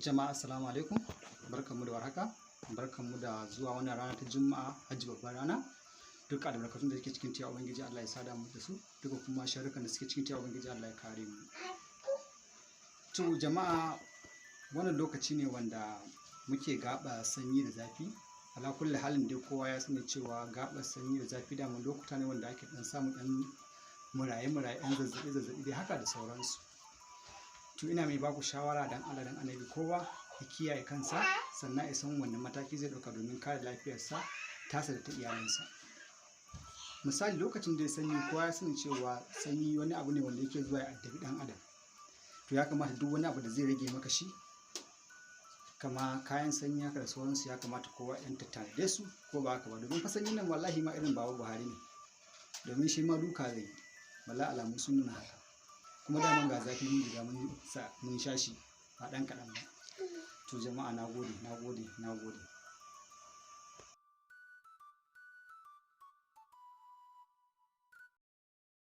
Jama'a, assalamu alaikum. Barkanmu da warhaka. Barkanmu da zuwa wannan rana ta Juma'a, hajji babbar rana. Duka albarkatun da suke cikin ta, Ubangiji Allah ya sada mu da su. Duka kuma sharrukan da suke cikin ta, Ubangiji Allah ya kare mu. To jama'a, wannan lokaci ne wanda muke gaba sanyi da zafi. Ala kulli halin dai, kowa ya sani cewa gaɓar sanyi da zafi daman lokuta ne wanda ake ɗan samun ɗan muraye-muraye, ɗan zazzaɓi-zazzaɓi dai haka da sauransu. To ina mai baku shawara, dan Allah dan Annabi, kowa ya kiyaye kansa, sannan ya san wanne mataki zai ɗauka domin kare lafiyarsa, tasa da ta iyalinsa. Misali, lokacin da ya sanyi, kowa ya sani cewa sanyi wani abu ne wanda yake zuwa ya addabi ɗan adam. To ya kamata duk wani abu da zai rage maka shi, kama kayan sanyi haka da sauransu, ya kamata kowa ya tattanade su, ko ba haka ba? Domin fa sanyin nan wallahi ma irin Baba Buhari ne, domin shi ma duka zai yi. Bala alamu sun nuna haka. Kuma daman ga zafi mun riga mun sha shi ba ɗan kaɗan ba. To jama'a, na gode, na gode, na gode.